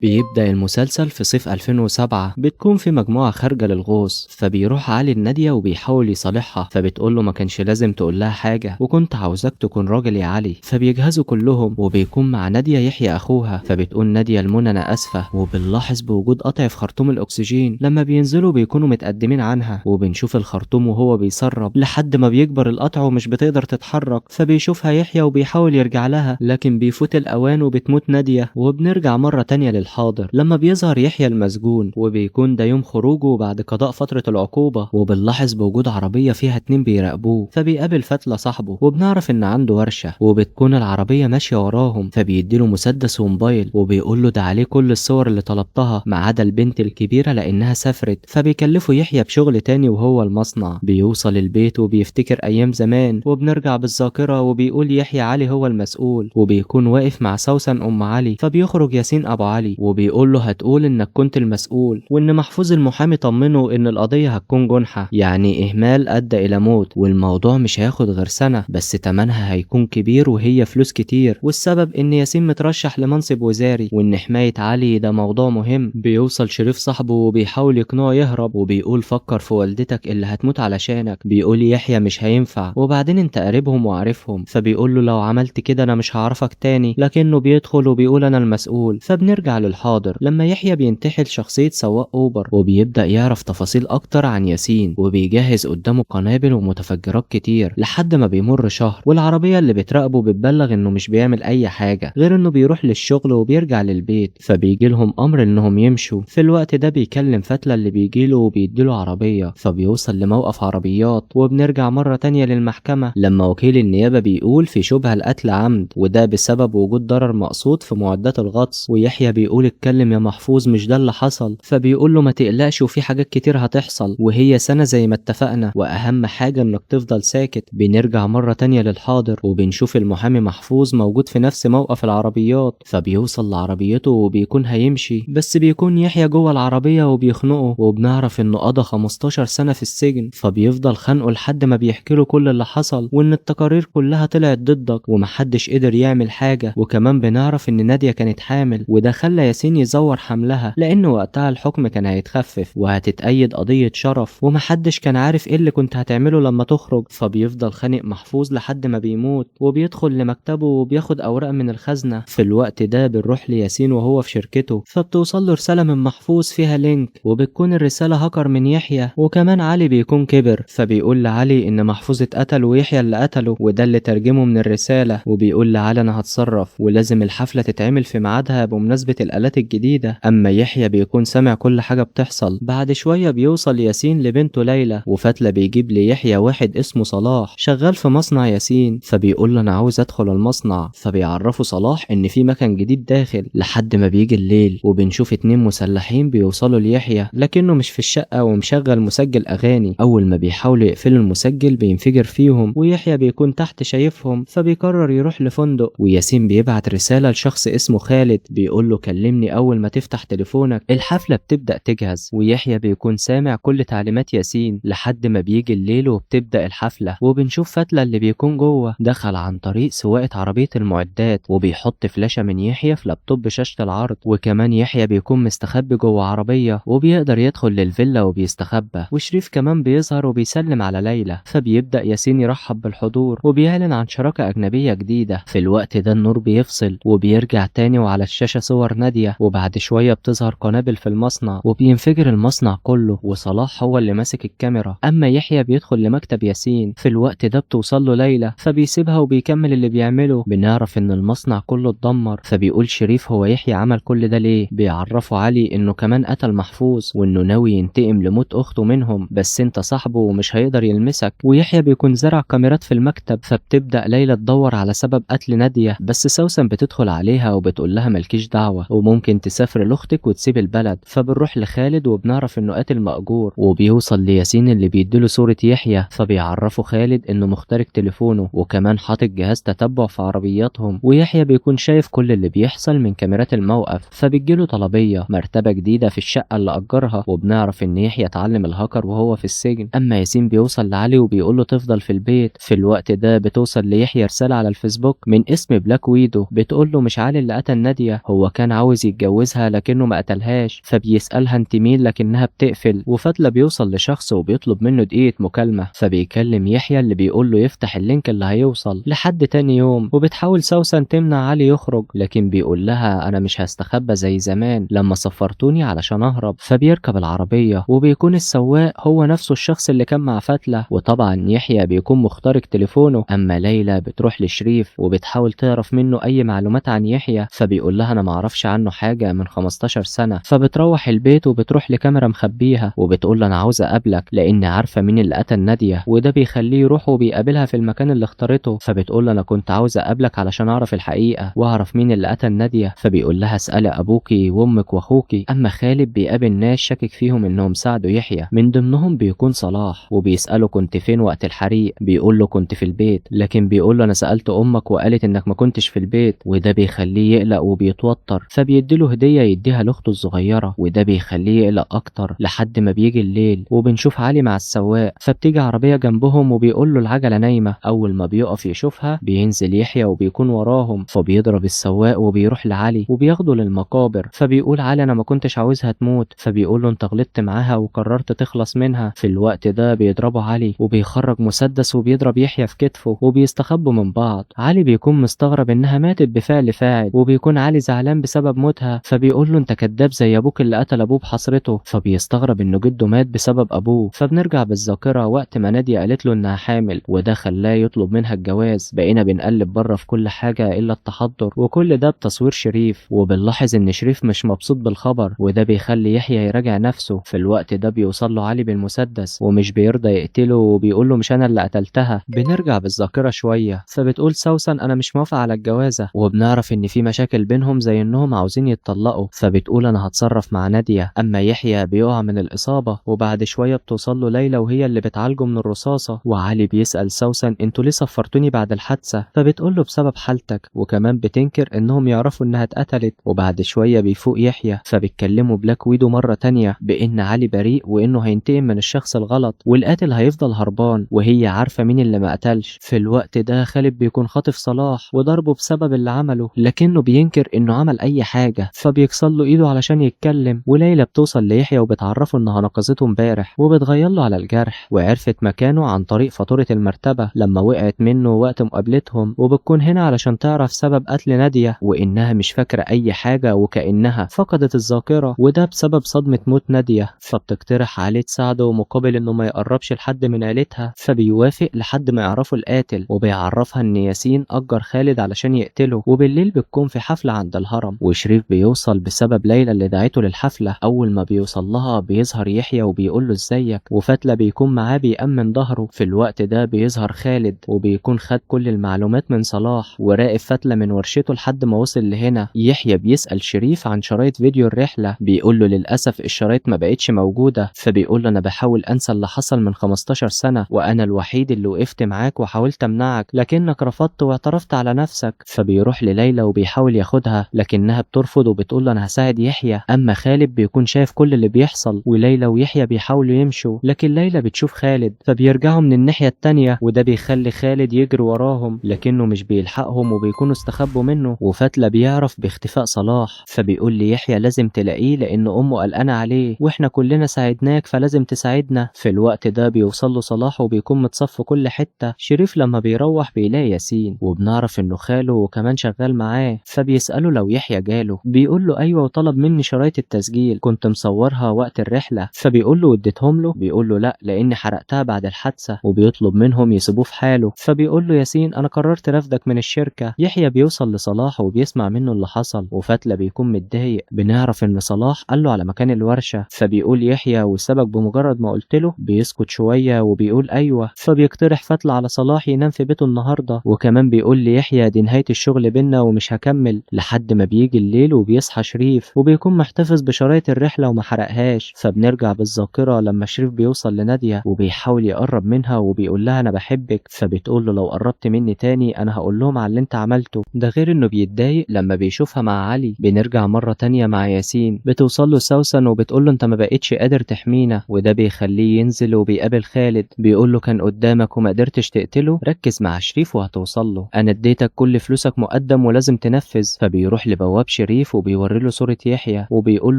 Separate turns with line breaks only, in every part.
بيبدأ المسلسل في صيف 2007. بتكون في مجموعة خارجة للغوص، فبيروح علي لنادية وبيحاول يصالحها، فبتقول له ما كانش لازم تقول لها حاجة وكنت عاوزاك تكون راجل يا علي. فبيجهزوا كلهم وبيكون مع نادية يحيى أخوها، فبتقول نادية لمنى أنا آسفة. وبنلاحظ بوجود قطع في خرطوم الأكسجين، لما بينزلوا بيكونوا متقدمين عنها، وبنشوف الخرطوم وهو بيسرب لحد ما بيكبر القطع ومش بتقدر تتحرك. فبيشوفها يحيى وبيحاول يرجع لها، لكن بيفوت الأوان وبتموت نادية. وبنرجع مرة تانية للحاضر لما بيظهر يحيى المسجون، وبيكون ده يوم خروجه بعد قضاء فترة العقوبة. وبنلاحظ بوجود عربية فيها 2 بيراقبوه، فبيقابل فتلة صاحبه وبنعرف ان عنده ورشة، وبتكون العربية ماشية وراهم، فبيديله مسدس وموبايل وبيقول له ده عليه كل الصور اللي طلبتها ما عدا البنت الكبيرة لانها سافرت. فبيكلفه يحيى بشغل تاني وهو المصنع. بيوصل البيت وبيفتكر ايام زمان، وبنرجع بالذاكرة وبيقول يحيى علي هو المسؤول، وبيكون واقف مع سوسن ام علي. فبيخرج ياسين ابو علي وبيقول له هتقول انك كنت المسؤول، وان محفوظ المحامي طمنه ان القضية هتكون جنحة، يعني اهمال ادى الى موت، والموضوع مش هياخد غير سنة بس تمنها هيكون كبير وهي فلوس كتير، والسبب ان ياسين مترشح لمنصب وزاري وان حماية علي ده موضوع مهم. بيوصل شريف صاحبه وبيحاول يقنعه يهرب، وبيقول فكر في والدتك اللي هتموت علشانك. بيقول يحيى مش هينفع، وبعدين انت قريبهم وعارفهم، فبيقول له لو عملت كده انا مش هعرفك تاني، لكنه بيدخل وبيقول انا المسؤول. فبنرجع للحاضر لما يحيى بينتحل شخصية سواق اوبر، وبيبدأ يعرف تفاصيل اكتر عن ياسين، وبيجهز قدامه قنابل ومتفجرات كتير لحد ما بيمر شهر، والعربية اللي بتراقبه بتبلغ انه مش بيعمل اي حاجة غير انه بيروح للشغل وبيرجع للبيت. فبيجي لهم امر انهم يمشوا. في الوقت ده بيكلم فتلة اللي بيجيله وبيديله عربية، فبيوصل لموقف عربيات. وبنرجع مرة تانية للمحكمة لما وكيل النيابة بيقول في شبهة القتل عمد، وده بسبب وجود ضرر مقصود في معدات الغطس. ويحيى بيقول اتكلم يا محفوظ مش ده اللي حصل، فبيقول له ما تقلقش وفي حاجات كتير هتحصل وهي سنة زي ما اتفقنا، واهم حاجة انك تفضل ساكت. بنرجع مرة تانية للحاضر وبنشوف المحامي محفوظ موجود في نفس موقف العربيات، فبيوصل لعربيته وبيكون هيمشي، بس بيكون يحيى جوه العربية وبيخنقه، وبنعرف انه قضى 15 سنة في السجن. فبيفضل خانقه لحد ما بيحكي له كل اللي حصل، وان التقارير كلها طلعت ضدك ومحدش قدر يعمل حاجة. وكمان بنعرف ان نادية كانت حامل، وده خلى ياسين يزور حملها لان وقتها الحكم كان هيتخفف وهتتأيد قضية شرف، ومحدش كان عارف ايه اللي كنت هتعمله لما تخرج. فبيفضل خانق محفوظ لحد ما بيموت، وبيدخل لمكتبه وبياخد اوراق من الخزنة. في الوقت ده بنروح لياسين وهو في شركته، فبتوصل له رسالة من محفوظ فيها link، وبتكون الرسالة هاكر من يحيى. وكمان علي بيكون كبر، فبيقول لعلي ان محفوظ اتقتل ويحيى اللي قتله، وده اللي ترجمه من الرسالة. وبيقول لعلي انا هتصرف ولازم الحفلة تتعمل في ميعادها بمناسبة الآلات الجديدة. اما يحيى بيكون سامع كل حاجة بتحصل. بعد شوية بيوصل ياسين لبنته ليلى، وفتلة بيجيب ليحيى واحد اسمه صلاح شغال في مصنع ياسين، فبيقول له انا عاوز ادخل المصنع. فبيعرفه صلاح ان في مكان جديد داخل. لحد ما بيجي الليل وبنشوف 2 مسلحين بيوصلوا ليحيى، لكنه مش في الشقة ومشغل مسجل اغاني. اول ما بيحاولوا يقفلوا المسجل بينفجر فيهم، ويحيى بيكون تحت شايفهم، فبيقرر يروح لفندق. وياسين بيبعت رسالة لشخص اسمه خالد بيقول له كلمني اول ما تفتح تليفونك. الحفلة بتبدأ تجهز، ويحيى بيكون سامع كل تعليمات ياسين لحد ما بيجي الليل وبتبدأ الحفلة. وبنشوف فتلة اللي بيكون جوه دخل عن طريق سواقة عربية المعدات، وبيحط فلاشة من يحيى في لابتوب شاشة العرض. وكمان يحيى بيكون مستخبي جوه عربية وبيقدر يدخل للفيلا وبيستخبى. وشريف كمان بيظهر وبيسلم على ليلى، فبيبدأ ياسين يرحب بالحضور وبيعلن عن شراكة أجنبية جديدة. في الوقت ده النور بيفصل وبيرجع تاني وعلى الشاشة صور نادية، وبعد شوية بتظهر قنابل في المصنع وبينفجر المصنع كله، وصلاح هو اللي ماسك الكاميرا. أما يحيى بيدخل لمكتب ياسين. في الوقت ده بتوصل له ليلى، فبيسيبها وبيكمل اللي بيعمله. بنعرف ان المصنع كله اتدمر، فبيقول شريف هو يحيى عمل كل ده ليه؟ بيعرفوا علي انه كمان قتل محفوظ وانه ناوي ينتقم لموت اخته منهم، بس انت صاحبه ومش هيقدر يلمسك. ويحيى بيكون زرع كاميرات في المكتب، فبتبدأ ليلى تدور على سبب قتل نادية، بس سوسن بتدخل عليها وبتقول لها مالكيش دعوة وممكن تسافر لاختك وتسيب البلد. فبنروح لخالد وبنعرف انه قاتل مأجور، وبيوصل لياسين اللي بيديله صورة يحيى، فبيعرفه خالد انه مخترق تليفونه وكمان حاطط جهاز تتبع في عربياتهم. ويحيى بيكون شايف كل اللي بيحصل من كاميرات الموقف، فبتجيله طلبية مرتبة جديدة في الشقة اللي أجرها، وبنعرف ان يحيى اتعلم الهاكر وهو في السجن. اما ياسين بيوصل لعلي وبيقول له تفضل في البيت. في الوقت ده بتوصل ليحيى رسالة على الفيسبوك من اسم بلاك ويدو بتقول له مش علي اللي قتل نادية، هو كان عاوز عاوز يتجوزها لكنه ما قتلهاش، فبيسألها انت مين لكنها بتقفل. وفتلة بيوصل لشخص وبيطلب منه دقيقة مكالمة، فبيكلم يحيى اللي بيقول له يفتح ال link اللي هيوصل لحد تاني يوم. وبتحاول سوسن تمنع علي يخرج، لكن بيقول لها انا مش هستخبى زي زمان لما سفرتوني علشان اهرب. فبيركب العربية وبيكون السواق هو نفسه الشخص اللي كان مع فتلة، وطبعا يحيى بيكون مخترق تليفونه. اما ليلى بتروح لشريف وبتحاول تعرف منه اي معلومات عن يحيى، فبيقول لها انا معرفش عنه حاجة من 15 سنة. فبتروح البيت وبتروح لكاميرا مخبيها وبتقول له انا عاوزة اقابلك لاني عارفة مين اللي قتل نادية، وده بيخليه يروح وبيقابلها في المكان اللي اختارته. فبتقول له انا كنت عاوزة اقابلك علشان اعرف الحقيقة واعرف مين اللي قتل نادية، فبيقول لها اسألي ابوكي وامك واخوكي. اما خالد بيقابل ناس شاكك فيهم انهم ساعدوا يحيى، من ضمنهم بيكون صلاح، وبيسأله كنت فين وقت الحريق، بيقول له كنت في البيت، لكن بيقول له انا سألت امك وقالت انك ما كنتش في البيت، وده بيخليه يقلق وبيتوتر. فبيديله هدية يديها لاخته الصغيرة، وده بيخليه يقلق اكتر لحد ما بيجي الليل وبنشوف علي مع السواق. فبتيجي عربية جنبهم وبيقول له العجلة نايمة، اول ما بيقف يشوفها بينزل يحيى وبيكون وراهم، فبيضرب السواق وبيروح لعلي وبياخده للمقابر. فبيقول علي انا ما كنتش عاوزها تموت، فبيقول له انت غلطت معاها وقررت تخلص منها. في الوقت ده بيضربه علي وبيخرج مسدس وبيضرب يحيى في كتفه وبيستخبوا من بعض. علي بيكون مستغرب انها ماتت بفعل فاعل، وبيكون علي زعلان بسبب موتها، فبيقول له انت كذاب زي ابوك اللي قتل ابوه بحسرته، فبيستغرب انه جده مات بسبب ابوه. فبنرجع بالذاكرة وقت ما ناديه قالت له انها حامل، وده خلاه يطلب منها الجواز. بقينا بنقلب بره في كل حاجة الا التحضر، وكل ده بتصوير شريف. وبنلاحظ ان شريف مش مبسوط بالخبر، وده بيخلي يحيى يراجع نفسه. في الوقت ده بيوصل له علي بالمسدس ومش بيرضى يقتله وبيقول له مش انا اللي قتلتها. بنرجع بالذاكرة شوية، فبتقول سوسن انا مش موافقة على الجوازه، وبنعرف ان في مشاكل بينهم زي انهم عاوزين يتطلقوا، فبتقول انا هتصرف مع ناديه. اما يحيى بيقع من الاصابة، وبعد شوية بتوصل له ليلى وهي اللي بتعالجه من الرصاصة. وعلي بيسال سوسن انتوا ليه سفرتوني بعد الحادثة، فبتقول له بسبب حالتك، وكمان بتنكر انهم يعرفوا انها اتقتلت. وبعد شوية بيفوق يحيى، فبيتكلموا بلاك ويدو مرة تانية بان علي بريء وانه هينتقم من الشخص الغلط والقاتل هيفضل هربان، وهي عارفه مين اللي ما قتلش. في الوقت ده خالد بيكون خاطف صلاح وضربه بسبب اللي عمله، لكنه بينكر انه عمل اي حاجة، فبيكسر له ايده علشان يتكلم. وليلى بتوصل ليحيى وبتعرفه انها نقذته امبارح وبتغير له على الجرح، وعرفت مكانه عن طريق فاتورة المرتبة لما وقعت منه وقت مقابلتهم، وبتكون هنا علشان تعرف سبب قتل ناديه وانها مش فاكره اي حاجة وكانها فقدت الذاكرة، وده بسبب صدمة موت ناديه. فبتقترح عليه تساعده مقابل انه ما يقربش لحد من عيلتها، فبيوافق لحد ما يعرفوا القاتل، وبيعرفها ان ياسين اجر خالد علشان يقتله. وبالليل بتكون في حفلة عند الهرم، وشريف بيوصل بسبب ليلى اللي دعته للحفله. اول ما بيوصل لها بيظهر يحيى وبيقول له ازيك، وفتله بيكون معاه بيأمن ظهره. في الوقت ده بيظهر خالد وبيكون خد كل المعلومات من صلاح وراقب فتله من ورشته لحد ما وصل لهنا. يحيى بيسأل شريف عن شرايط فيديو الرحلة، بيقول له للاسف الشرايط ما بقتش موجودة، فبيقول له انا بحاول انسى اللي حصل من 15 سنة، وانا الوحيد اللي وقفت معاك وحاولت امنعك لكنك رفضت واعترفت على نفسك. فبيروح لليلى وبيحاول ياخدها لكنها بترفض وبتقول له انا هساعد يحيى. اما خالد بيكون شايف كل اللي بيحصل، وليلى ويحيى بيحاولوا يمشوا لكن ليلى بتشوف خالد، فبيرجعوا من الناحية التانية، وده بيخلي خالد يجري وراهم لكنه مش بيلحقهم وبيكونوا استخبوا منه. وفتله بيعرف باختفاء صلاح، فبيقول ليحيى لازم تلاقيه لان امه قلقانة عليه واحنا كلنا ساعدناك فلازم تساعدنا. في الوقت ده بيوصل له صلاح وبيكون متصف كل حتة. شريف لما بيروح بيلاقي ياسين، وبنعرف انه خاله وكمان شغال معاه، فبيساله لو يحيى جاله، بيقول له ايوه وطلب مني شرايط التسجيل كنت مصورها وقت الرحلة، فبيقول له اديتهم له، بيقول له لا لاني حرقتها بعد الحادثة، وبيطلب منهم يسيبوه في حاله. فبيقول له ياسين انا قررت رفضك من الشركة. يحيى بيوصل لصلاح وبيسمع منه اللي حصل، وفتله بيكون متضايق. بنعرف ان صلاح قال له على مكان الورشة، فبيقول يحيى والسبب بمجرد ما قلت له، بيسكت شوية وبيقول ايوه. فبيقترح فتله على صلاح ينام في بيته النهارده، وكمان بيقول ليحيى دي نهاية الشغل بينا ومش هكمل. لحد ما بيجي الليل وبيصحى شريف وبيكون محتفظ بشرايط الرحلة وما حرقهاش. فبنرجع بالذاكرة لما شريف بيوصل لناديه وبيحاول يقرب منها وبيقول لها انا بحبك، فبتقول له لو قربت مني تاني انا هقول لهم على اللي انت عملته. ده غير انه بيتضايق لما بيشوفها مع علي. بنرجع مرة تانية مع ياسين، بتوصل له سوسن وبتقول له انت ما بقتش قادر تحمينا، وده بيخليه ينزل وبيقابل خالد، بيقول له كان قدامك وما قدرتش تقتله، ركز مع شريف وهتوصل له، انا اديتك كل فلوسك مقدم ولازم تنفذ. فبيروح لبواب شريف وبيوري له صورة يحيى وبيقول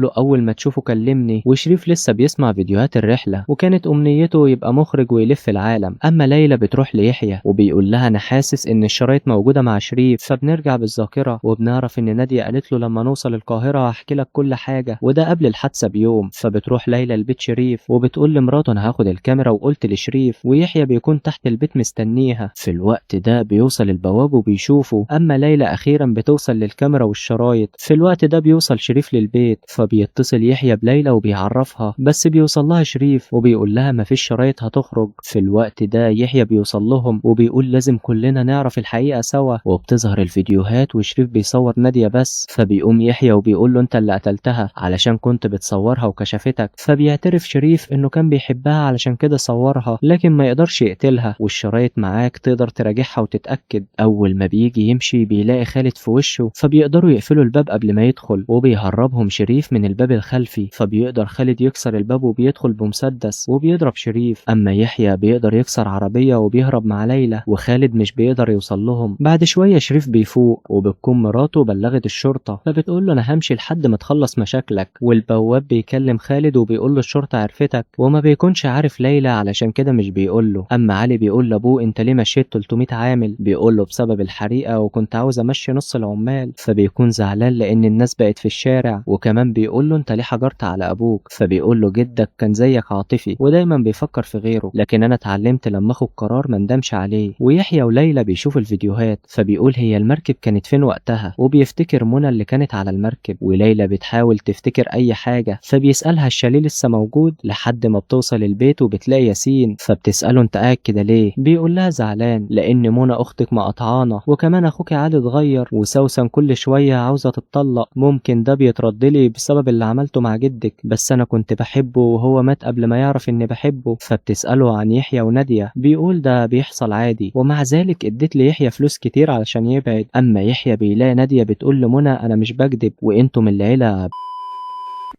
له اول ما تشوفه كلمني. وشريف لسه بيسمع فيديوهات الرحلة، وكانت امنيته يبقى مخرج ويلف العالم. اما ليلى بتروح ليحيى وبيقول لها انا حاسس ان الشرايط موجودة مع شريف. فبنرجع بالذاكرة وبنعرف ان نادية قالت له لما نوصل القاهرة هحكي لك كل حاجة، وده قبل الحادثة بيوم. فبتروح ليلى لبيت شريف وبتقول لمراته انا هاخد الكاميرا وقلت لشريف، ويحيى بيكون تحت البيت مستنيها. في الوقت ده بيوصل البواب وبيشوفه. اما ليلى اخيرا بتوصل للكاميرا والشرايط. في الوقت ده بيوصل شريف للبيت، فبيتصل يحيى بليلى وبيعرفها، بس بيوصل لها شريف وبيقول لها مفيش شرايط هتخرج. في الوقت ده يحيى بيوصل لهم وبيقول لازم كلنا نعرف الحقيقة سوا، وبتظهر الفيديوهات وشريف بيصور نادية بس. فبيقوم يحيى وبيقول له انت اللي قتلتها علشان كنت بتصورها وكشفتك. فبيعترف شريف انه كان بيحبها علشان كده صورها، لكن ما يقدرش يقتلها، والشرايط معاك تقدر تراجعها وتتأكد. اول ما بيجي يمشي بيلاقي خالد في وشه، فبيقدروا يقفلوا الباب قبل ما يدخل، وبيهربهم شريف من الباب الخلفي. فبيقدر خالد يكسر الباب وبيدخل بمسدس وبيضرب شريف. اما يحيى بيقدر يكسر عربية وبيهرب مع ليلى، وخالد مش بيقدر يوصل لهم. بعد شوية شريف بيفوق وبتكون مراته بلغت الشرطة، فبتقول له انا همشي لحد ما تخلص مشاكلك. والبواب بيكلم خالد وبيقول له الشرطة عرفتك، وما بيكونش عارف ليلى علشان كده مش بيقول له. اما علي بيقول لابوه انت ليه مشيت 300 عامل؟ بيقول له بسبب الحريقة وكنت عاوز امشي نص العمال. فبيكون زعلان لان الناس بقت في الشارع، وكمان بيقول له انت ليه حجرت على ابوك؟ فبيقول له جدك كان زيك عاطفي ودايما بيفكر في غيره، لكن انا اتعلمت لما اخد قرار ما ندمش عليه. ويحيى وليلى بيشوفوا الفيديوهات، فبيقول هي المركب كانت فين وقتها، وبيفتكر منى اللي كانت على المركب. وليلى بتحاول تفتكر اي حاجة، فبيسالها الشاليه لسه موجود؟ لحد ما بتوصل البيت وبتلاقي ياسين، فبتساله انت قاعد كده ليه؟ بيقول لها زعلان لان منى اختك مقطعانه، وكمان اخوك عادي اتغير، وسوسن كل شوية عاوزه تتطلق، ممكن ده بيترد لي بسبب اللي عملته مع جدك، بس انا كنت بحبه وهو مات قبل ما يعرف اني بحبه. فبتساله عن يحيى وناديه، بيقول ده بيحصل عادي، ومع ذلك اديت ليحيى فلوس كتير علشان يبعد. اما يحيى بيلاقي ناديه بتقول لمنى انا مش بكدب وانتم العيلة،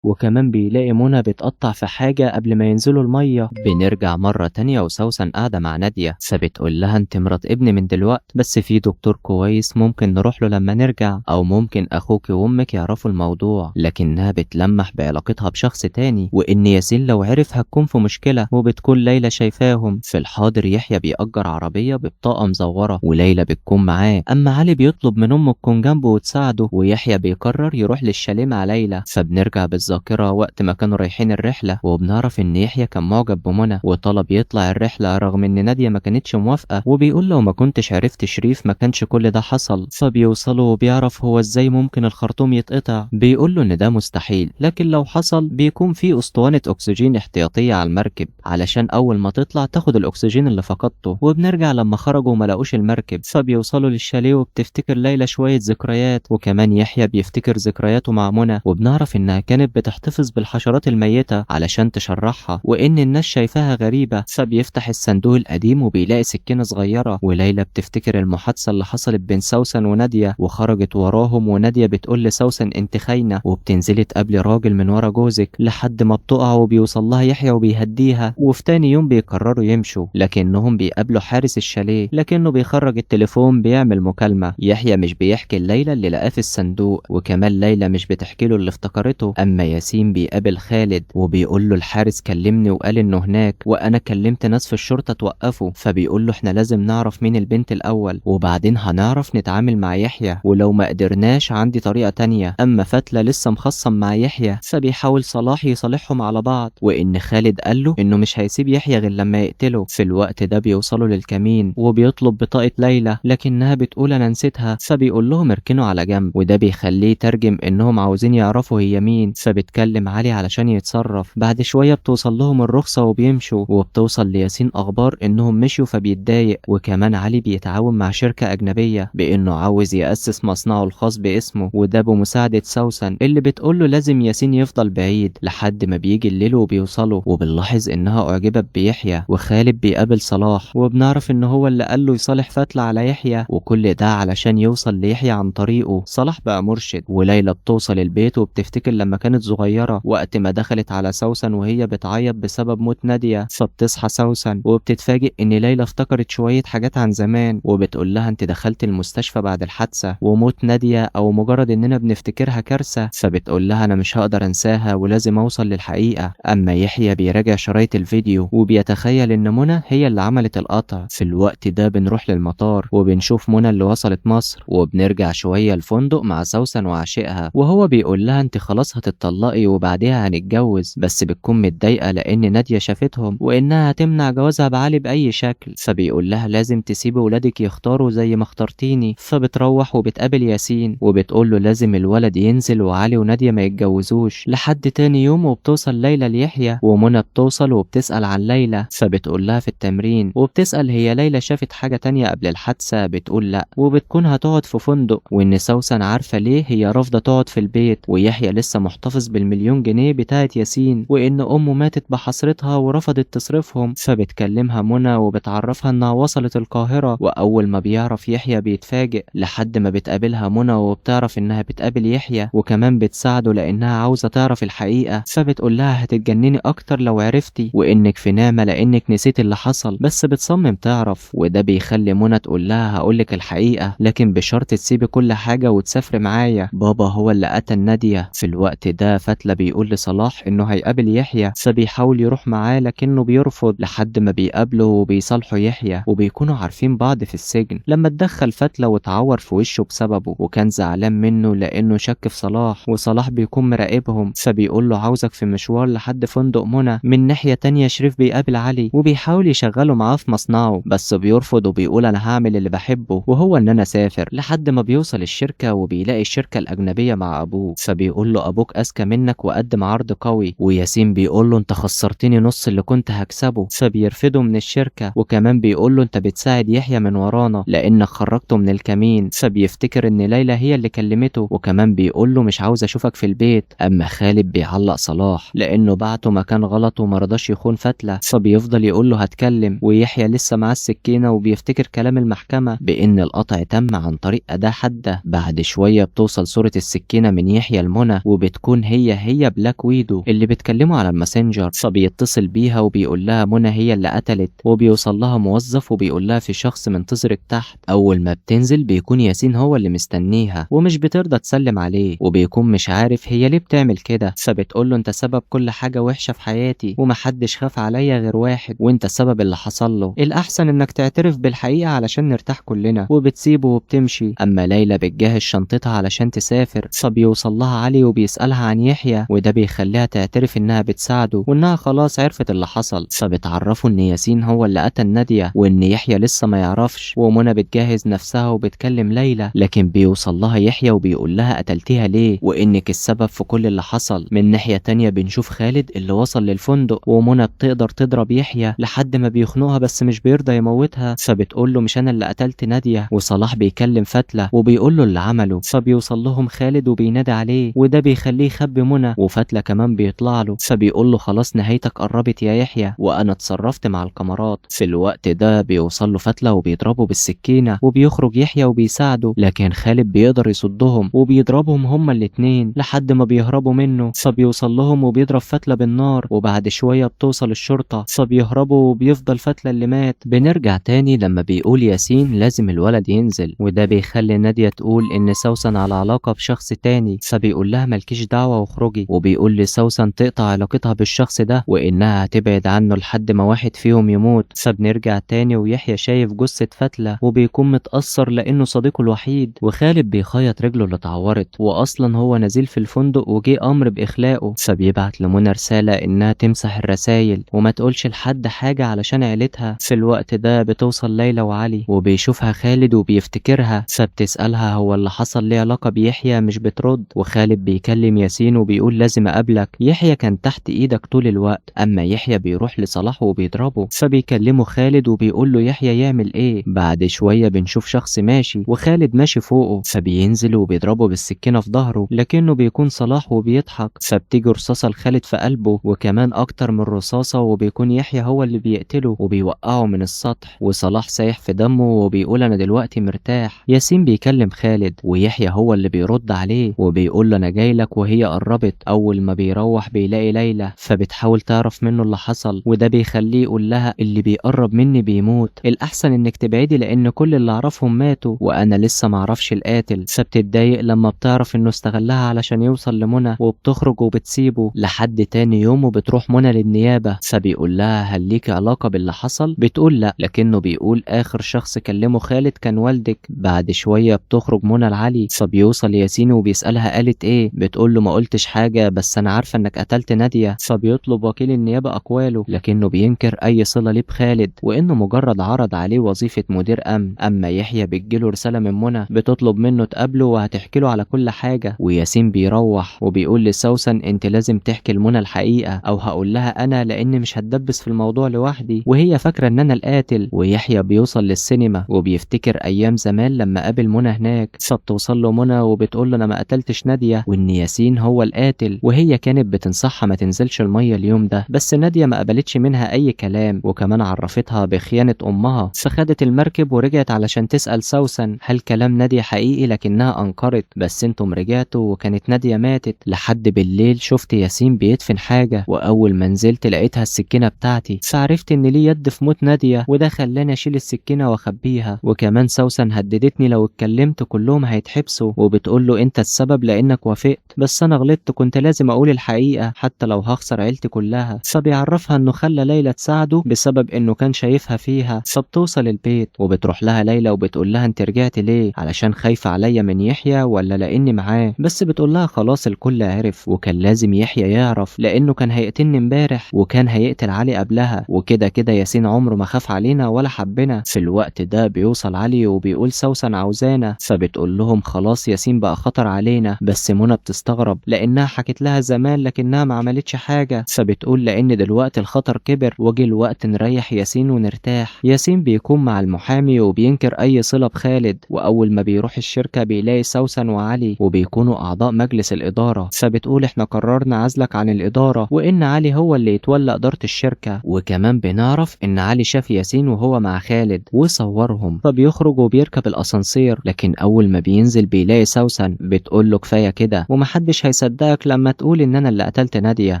وكمان بيلاقي منى بتقطع في حاجة قبل ما ينزلوا المية. بنرجع مرة تانية وسوسن قاعدة مع نادية، فبتقول لها انت مرات ابني من دلوقت، بس في دكتور كويس ممكن نروح له لما نرجع، او ممكن اخوك وامك يعرفوا الموضوع. لكنها بتلمح بعلاقتها بشخص تاني، وان ياسين لو عرف هتكون في مشكلة، وبتكون ليلى شايفاهم. في الحاضر يحيى بيأجر عربية ببطاقة مزورة وليلى بتكون معاه. اما علي بيطلب من امه تكون جنبه وتساعده، ويحيى بيقرر يروح للشاليه مع ليلى. فبنرجع بالذاكرة وقت ما كانوا رايحين الرحلة، وبنعرف ان يحيى كان معجب بمنى وطلب يطلع الرحلة رغم ان نادية ما كانتش موافقة، وبيقول لو ما كنتش عرفت شريف ما كانش كل ده حصل. فبيوصلوا وبيعرف هو ازاي ممكن الخرطوم يتقطع، بيقول له ان ده مستحيل، لكن لو حصل بيكون في اسطوانة اكسجين احتياطية على المركب علشان اول ما تطلع تاخد الاكسجين اللي فقدته. وبنرجع لما خرجوا ما لاقوش المركب، فبيوصلوا للشاليه وبتفتكر ليلى شوية ذكريات، وكمان يحيى بيفتكر ذكرياته مع منى، وبنعرف انها كانت بتحتفظ بالحشرات الميتة علشان تشرحها، وإن الناس شايفاها غريبة. فبيفتح الصندوق القديم وبيلاقي سكينة صغيرة، وليلى بتفتكر المحادثة اللي حصلت بين سوسن ونادية وخرجت وراهم، ونادية بتقول لسوسن انت خاينة وبتنزلي تقابلي راجل من ورا جوزك، لحد ما بتقع وبيوصل لها يحيى وبيهديها. وفي تاني يوم بيقرروا يمشوا، لكنهم بيقابلوا حارس الشاليه، لكنه بيخرج التليفون بيعمل مكالمة. يحيى مش بيحكي لليلى اللي لقاه في الصندوق، وكمان ليلى مش بتحكي له اللي افتكرته. اما ياسين بيقابل خالد وبيقول له الحارس كلمني وقال انه هناك، وانا كلمت ناس في الشرطة توقفوا. فبيقول له احنا لازم نعرف مين البنت الاول، وبعدين هنعرف نتعامل مع يحيى، ولو ما قدرناش عندي طريقه تانية. اما فتله لسه مخصم مع يحيى، فبيحاول صلاح يصالحهم على بعض، وان خالد قال له انه مش هيسيب يحيى غير لما يقتله. في الوقت ده بيوصلوا للكمين وبيطلب بطاقة ليلى، لكنها بتقول انا نسيتها، فبيقول لهم اركنوا على جنب، وده بيخليه يترجم انهم عاوزين يعرفوا هي مين. فبتكلم علي علشان يتصرف. بعد شوية بتوصل لهم الرخصة وبيمشوا، وبتوصل لياسين اخبار انهم مشوا فبيتضايق. وكمان علي بيتعاون مع شركة اجنبية بانه عاوز ياسس مصنعه الخاص باسمه، وده بمساعدة سوسن اللي بتقول له لازم ياسين يفضل بعيد لحد ما بيجي الليل وبيوصلوا. وبنلاحظ انها اعجبت بيحيى، وخالد بيقابل صلاح، وبنعرف ان هو اللي قال له يصالح فتلة على يحيى، وكل ده علشان يوصل ليحيى عن طريقه. صلاح بقى مرشد، وليلى بتوصل البيت وبتفتكر لما كانت الصغيرة وقت ما دخلت على سوسن وهي بتعيط بسبب موت نادية. فبتصحى سوسن وبتتفاجئ ان ليلى افتكرت شوية حاجات عن زمان، وبتقول لها انت دخلت المستشفى بعد الحادثة وموت نادية او مجرد اننا بنفتكرها كارثة. فبتقول لها انا مش هقدر انساها ولازم اوصل للحقيقة. اما يحيى بيراجع شرايط الفيديو وبيتخيل ان منى هي اللي عملت القطع. في الوقت ده بنروح للمطار وبنشوف منى اللي وصلت مصر، وبنرجع شوية الفندق مع سوسن وعشيقها، وهو بيقول لها انت خلاص هتتطلقي وبعديها هنتجوز، بس بتكون متضايقة لان نادية شافتهم وانها هتمنع جوازها بعلي باي شكل. فبيقول لها لازم تسيبي ولادك يختاروا زي ما اخترتيني. فبتروح وبتقابل ياسين وبتقول له لازم الولد ينزل وعلي ونادية ما يتجوزوش. لحد تاني يوم وبتوصل ليلى ليحيى، ومنى بتوصل وبتسأل عن ليلى، فبتقول لها في التمرين، وبتسأل هي ليلى شافت حاجة تانية قبل الحادثة، بتقول لا، وبتكون هتقعد في فندق، وان سوسن عارفة ليه هي رافضة تقعد في البيت، ويحيى لسه محتفظ بال1,000,000 جنيه بتاعت ياسين، وان امه ماتت بحسرتها ورفضت تصرفهم. فبتكلمها منى وبتعرفها انها وصلت القاهرة، واول ما بيعرف يحيى بيتفاجئ لحد ما بتقابلها منى وبتعرف انها بتقابل يحيى، وكمان بتساعده لانها عاوزة تعرف الحقيقة. فبتقول لها هتتجنني اكتر لو عرفتي، وانك في نعمة لانك نسيت اللي حصل، بس بتصمم تعرف، وده بيخلي منى تقول لها هقولك الحقيقة لكن بشرط تسيبي كل حاجة وتسافري معايا، بابا هو اللي قتل نادية. في الوقت ده فتلة بيقول لصلاح انه هيقابل يحيى، فبيحاول يروح معاه لكنه بيرفض لحد ما بيقابله وبيصالحوا يحيى، وبيكونوا عارفين بعض في السجن. لما اتدخل فتلة واتعور في وشه بسببه، وكان زعلان منه لانه شك في صلاح، وصلاح بيكون مراقبهم، فبيقول له عاوزك في مشوار لحد فندق منى. من ناحية تانية شريف بيقابل علي وبيحاول يشغله معاه في مصنعه، بس بيرفض وبيقول انا هعمل اللي بحبه وهو ان انا اسافر. لحد ما بيوصل الشركة وبيلاقي الشركة الأجنبية مع ابوه، فبيقول له ابوك اذكى منك وقدم عرض قوي، وياسين بيقول له انت خسرتني نص اللي كنت هكسبه، فبيرفضه من الشركة، وكمان بيقول له انت بتساعد يحيى من ورانا لانك خرجته من الكمين، فبيفتكر ان ليلى هي اللي كلمته، وكمان بيقول له مش عاوز اشوفك في البيت. اما خالد بيعلق صلاح لانه بعته مكان غلط ومرضاش يخون فتلة، فبيفضل يقول له هتكلم، ويحيى لسه معاه السكينة وبيفتكر كلام المحكمة بان القطع تم عن طريق أداة حادة. بعد شوية بتوصل صورة السكينة من يحيى لمنى، وبتكون هي بلاك ويدو اللي بتكلمه على الماسنجر، فبيتصل بيها وبيقول لها منى هي اللي قتلت، وبيوصل لها موظف وبيقول لها في شخص منتظرك تحت. اول ما بتنزل بيكون ياسين هو اللي مستنيها، ومش بترضى تسلم عليه، وبيكون مش عارف هي ليه بتعمل كده، فبتقول له انت سبب كل حاجة وحشة في حياتي ومحدش خاف عليا غير واحد، وانت السبب اللي حصل له، الاحسن انك تعترف بالحقيقة علشان نرتاح كلنا، وبتسيبه وبتمشي. اما ليلى بتجهز شنطتها علشان تسافر، فبيوصل لها علي وبيسألها عن يحيى، وده بيخليها تعترف انها بتساعده وانها خلاص عرفت اللي حصل. فبتعرفه ان ياسين هو اللي قتل نادية وان يحيى لسه ما يعرفش، ومنى بتجهز نفسها وبتكلم ليلى، لكن بيوصل لها يحيى وبيقول لها قتلتيها ليه وانك السبب في كل اللي حصل. من ناحية تانية بنشوف خالد اللي وصل للفندق، ومنى بتقدر تضرب يحيى لحد ما بيخنقها بس مش بيرضى يموتها، فبتقول له مش انا اللي قتلت نادية. وصلاح بيكلم فتلة وبيقول له اللي عمله، فبيوصل لهم خالد وبينادي عليه، وده بيخليه يخبي منى، وفتلة كمان بيطلع له، فبيقول له خلاص نهايتك قربت يا يحيى وانا اتصرفت مع الكاميرات. في الوقت ده بيوصل له فتلة وبيضربه بالسكينة، وبيخرج يحيى وبيساعده، لكن خالد بيقدر يصدهم وبيضربهم هما الاتنين لحد ما بيهربوا منه، فبيوصل لهم وبيضرب فتلة بالنار، وبعد شوية بتوصل الشرطة فبيهربوا وبيفضل فتلة اللي مات. بنرجع تاني لما بيقول ياسين لازم الولد ينزل، وده بيخلي نادية تقول ان سوسن على علاقة بشخص تاني، فبيقول لها مالكيش دعوة واخرجي، وبيقول لسوسن تقطع علاقتها بالشخص ده وانها هتبعد عنه لحد ما واحد فيهم يموت. فبنرجع تاني ويحيى شايف جثة فتلة وبيكون متأثر لانه صديقه الوحيد، وخالد بيخيط رجله اللي اتعورت، واصلا هو نزيل في الفندق وجه امر باخلاقه، فبيبعت لمنى رسالة انها تمسح الرسايل وما تقولش لحد حاجة علشان عيلتها. في الوقت ده بتوصل ليلى وعلي وبيشوفها خالد وبيفتكرها، فبتسألها هو اللي حصل ليه علاقة بيحيى، مش بترد، وخالد بيكلم ياسين وبيقول لازم اقابلك، يحيى كان تحت ايدك طول الوقت. اما يحيى بيروح لصلاح وبيضربه، فبيكلمه خالد وبيقول له يحيى يعمل ايه. بعد شوية بنشوف شخص ماشي وخالد ماشي فوقه، فبينزل وبيضربه بالسكينة في ظهره، لكنه بيكون صلاح وبيضحك، فبتيجي رصاصة لخالد في قلبه وكمان اكتر من رصاصة، وبيكون يحيى هو اللي بيقتله وبيوقعه من السطح، وصلاح سايح في دمه وبيقول انا دلوقتي مرتاح. ياسين بيكلم خالد ويحيى هو اللي بيرد عليه وبيقول له انا جاي لك وهي قربت. اول ما بيروح بيلاقي ليلى، فبتحاول تعرف منه اللي حصل، وده بيخليه يقول لها اللي بيقرب مني بيموت، الاحسن انك تبعدي لان كل اللي اعرفهم ماتوا وانا لسه معرفش القاتل. فبتتضايق لما بتعرف انه استغلها علشان يوصل لمنى، وبتخرج وبتسيبه لحد تاني يوم. وبتروح منى للنيابة، فبيقول لها هل ليك علاقة باللي حصل؟ بتقول لا، لكنه بيقول اخر شخص كلمة خالد كان والدك. بعد شوية بتخرج منى لعلي، فبيوصل ياسين وبيسألها قالت ايه؟ بتقول له ما قلتش حاجة بس انا عارفة انك قتلت نادية. فبيطلب وكيل النيابة اقواله، لكنه بينكر اي صلة ليه بخالد وانه مجرد عرض عليه وظيفة مدير امن. اما يحيى بتجيله رسالة من منى بتطلب منه تقابله وهتحكي له على كل حاجة. وياسين بيروح وبيقول لسوسن انت لازم تحكي لمنى الحقيقة او هقول لها انا لان مش هتدبس في الموضوع لوحدي وهي فاكرة ان انا القاتل. ويحيى بيوصل للسينما وبيفتكر ايام زمان لما قابل منى هناك، فبتوصل له منى وبتقول له انا ما قتلتش نادية وان ياسين هو القاتل، وهي كانت بتنصحها ما تنزلش المية اليوم ده، بس نادية ما قبلتش منها اي كلام، وكمان عرفتها بخيانة امها. فخدت المركب ورجعت علشان تسأل سوسن هل كلام نادية حقيقي، لكنها انكرت، بس انتم رجعتوا وكانت نادية ماتت. لحد بالليل شفت ياسين بيدفن حاجة، واول ما نزلت لقيتها السكينة بتاعتي، فعرفت ان ليه يد في موت نادية، وده خلاني اشيل السكينة واخبيها. وكمان سوسن هددتني لو اتكلمت كلهم هيتحبسوا، وبتقول له انت السبب لانك وافقت، بس انا غلطت كنت لازم اقول الحقيقة حتى لو هخسر عيلتي كلها. فبيعرفها انه خلى ليلى تساعده بسبب انه كان شايفها فيها. فبتوصل البيت وبتروح لها ليلى وبتقول لها انت رجعت ليه؟ علشان خايفة عليا من يحيى ولا لاني معاه؟ بس بتقول لها خلاص الكل عرف، وكان لازم يحيى يعرف لانه كان هيقتلني امبارح وكان هيقتل علي قبلها، وكده كده ياسين عمره ما خاف علينا ولا حبنا. في الوقت ده بيوصل علي وبيقول سوسن عاوزانا، فبتقول لهم خلاص ياسين بقى خطر علينا. بس منى بتستغرب لانها حكت لها زمان لكنها ما عملتش حاجة، فبتقول لان دلوقتي الخطر كبر وجه الوقت نريح ياسين ونرتاح. ياسين بيكون مع المحامي وبينكر اي صله بخالد، واول ما بيروح الشركة بيلاقي سوسن وعلي وبيكونوا اعضاء مجلس الادارة، فبتقول احنا قررنا عزلك عن الادارة وان علي هو اللي يتولى ادارة الشركة. وكمان بنعرف ان علي شاف ياسين وهو مع خالد وصورهم، فبيخرج وبيركب الاسانسير، لكن اول ما بينزل بيلاقي سوسن بتقول له كفاية كده ومحدش هيصدقك لما تقول ان انا اللي قتلت ناديه،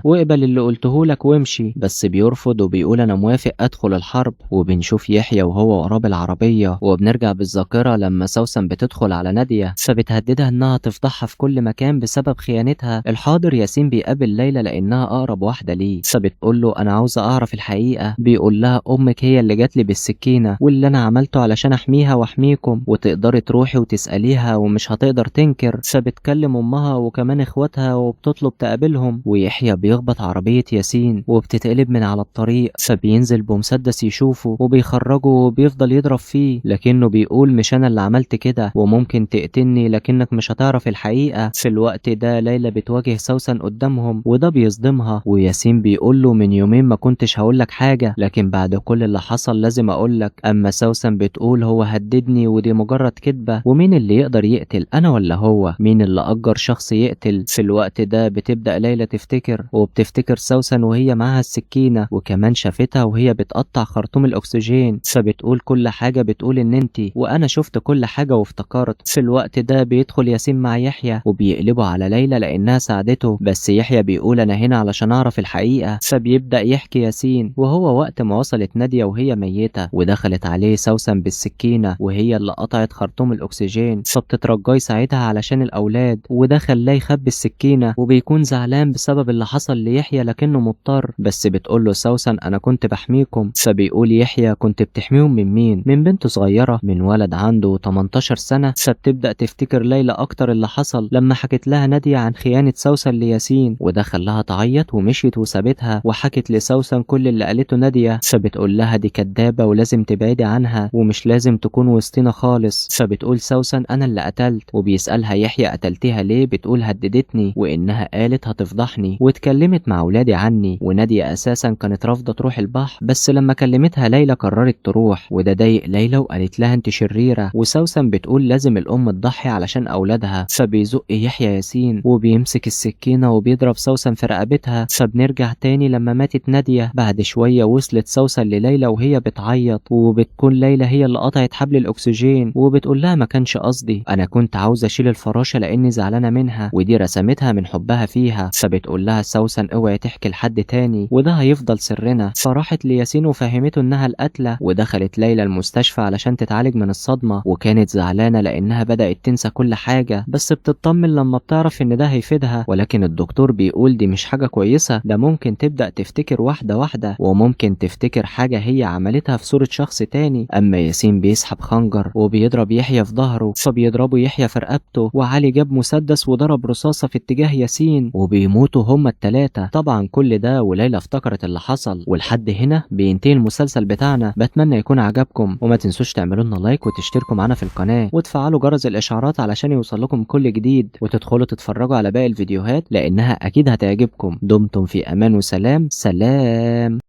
واقبل اللي قلته لك وامشي. بس بيرفض وبيقول انا موافق ادخل الحرب. وبنشوف يحيى وهو وراه بالعربية، وبنرجع بالذاكرة لما سوسن بتدخل على ناديه فبتهددها انها تفضحها في كل مكان بسبب خيانتها. الحاضر ياسين بيقابل ليلى لانها اقرب واحدة ليه، فبتقول له انا عاوزه اعرف الحقيقة. بيقول لها امك هي اللي جات لي بالسكينة واللي انا عملته علشان احميها واحميكم، وتقدري تروحي وتساليها ومش هتقدر تنكر. فبتكلم امها وكمان اخواتها وبتطلب تقابلهم. ويحيى بيخبط عربية ياسين وبتتقلب من على الطريق، فبينزل بمسدس يشوفه وبيخرجه وبيفضل يضرب فيه، لكنه بيقول مش انا اللي عملت كده وممكن تقتلني لكنك مش هتعرف الحقيقة. في الوقت ده ليلى بتواجه سوسن قدامهم وده بيصدمها، وياسين بيقول له من يومين ما كنتش هقولك حاجة لكن بعد كل اللي حصل لازم اقولك. اما سوسن بتقول هو هددني ودي مجرد كدبه، ومين اللي يقدر يقتل انا ولا هو؟ مين اللي اجر شخص يقتل؟ في الوقت ده بتبدا ليلى تفتكر، وبتفتكر سوسن وهي معاها السكينة، وكمان شافتها وهي بتقطع خرطوم الاكسجين، فبتقول كل حاجة بتقول ان انتي وانا شفت كل حاجة وافتكرت. في الوقت ده بيدخل ياسين مع يحيى وبيقلبوا على ليلى لانها ساعدته، بس يحيى بيقول انا هنا علشان اعرف الحقيقة. فبيبدا يحكي ياسين وهو وقت ما وصلت ناديه وهي ميته ودخلت عليه سوسن بالسكينة وهي اللي قطعت خرطوم الاكسجين، فبتترجاه يساعدها علشان الاولاد، وده خلاه يخبي السكينة وبيكون زعلان بسبب اللي حصل ليحيى لكنه مضطر. بس بتقول له سوسن انا كنت بحميكم، فبيقول يحيى كنت بتحميهم من مين؟ من بنت صغيرة، من ولد عنده 18 سنة. فبتبدا تفتكر ليلى اكتر اللي حصل لما حكت لها ناديه عن خيانة سوسن لياسين، وده خلاها تعيط ومشيت وسابتها، وحكت لسوسن كل اللي قالته ناديه، فبتقول لها دي كدابه ولازم تبعدي عنها ومش لازم تكون وسطنا خالص. فبتقول سوسن انا اللي قتلت، وبيسالها يحيى قتلتيها ليه؟ بتقول هددتني وانها قالت هتفضحني واتكلمت مع اولادي عني، وناديه اساسا كانت رافضه تروح البحر بس لما كلمتها ليلى قررت تروح، وده ضايق ليلى وقالت لها انت شريرة. وسوسن بتقول لازم الام تضحي علشان اولادها، فبيزق يحيى ياسين وبيمسك السكينة وبيضرب سوسن في رقبتها. فبنرجع تاني لما ماتت ناديه. بعد شوية وصلت سوسن لليلى وهي بتعيط، وبتكون ليلى هي اللي قطعت حبل الاكسجين، وبتقول لها ما كانش قصدي، انا كنت عاوزه اشيل الفراشة لاني زعلانة منها، ودي رسمتها كتمتها من حبها فيها. فبتقول لها سوسن اوعي تحكي لحد تاني وده هيفضل سرنا. فراحت لياسين وفهمته انها القاتلة. ودخلت ليلى المستشفى علشان تتعالج من الصدمة، وكانت زعلانة لانها بدأت تنسى كل حاجة، بس بتطمن لما بتعرف ان ده هيفيدها. ولكن الدكتور بيقول دي مش حاجة كويسة، ده ممكن تبدأ تفتكر واحدة واحدة، وممكن تفتكر حاجة هي عملتها في صورة شخص تاني. اما ياسين بيسحب خنجر وبيضرب يحيى في ظهره، فبيضربه يحيى في رقبته، وعلي جاب مسدس وضرب رصاصة في اتجاه ياسين، وبيموتوا هما التلاتة. طبعا كل ده وليلى افتكرت اللي حصل. ولحد هنا بينتهي المسلسل بتاعنا. بتمنى يكون عجبكم، وما تنسوش تعملوا لنا لايك وتشتركوا معانا في القناة وتفعلوا جرس الاشعارات علشان يوصل لكم كل جديد، وتدخلوا تتفرجوا على باقي الفيديوهات لانها اكيد هتعجبكم. دمتم في امان وسلام. سلام.